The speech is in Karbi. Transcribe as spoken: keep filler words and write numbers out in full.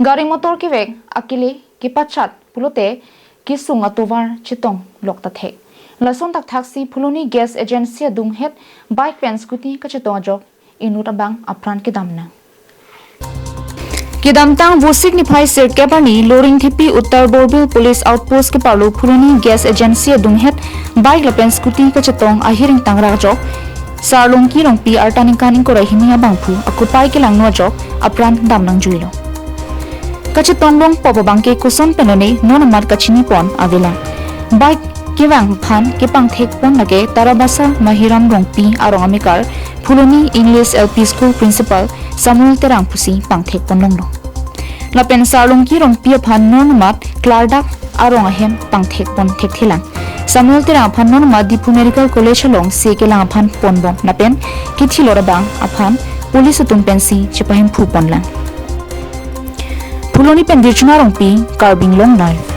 Gari motor kevek akele kepachat pulote kesung atovar chetong lok ta thek. Lason thakthak si Phuloni Gas Agency adunghet bike pen scooty kachetong ajok inut abang apran kedam nang. Kedamtang Vosik niphai sirkep arni Loringthepi Uttar Borbil Police Outpost keparlo Phuloni Gas Agency adunghet bike lapen scooty kachetong ahir ingtang rak ajok Sarlongki Rongpi arta ningkan ingkoi ra hini abangphu akopai kelangno ajok apran dam nangjuilo. Kachetong longpo abangke koson pen lone non amat kachini pon avelang. Bike kevang aphan kepangthek pon lake Tarabasa Mahiram Rongpi arong amekar Phuloni English L P School Principal Samuel Terang pusi pangthek pon longlo. Lapen Sarlongki Rongpi aphan non amat klardak arong ahem pangthek pon thekthelang. Samuel Terang aphan non amat Diphu Medical College along se kelang aphan ponbom lapen kethilot abang aphan police atum pensi chepahemphu ponlang. Phuloni pen Dirchuna Rongpi, Karbi Anglong Live.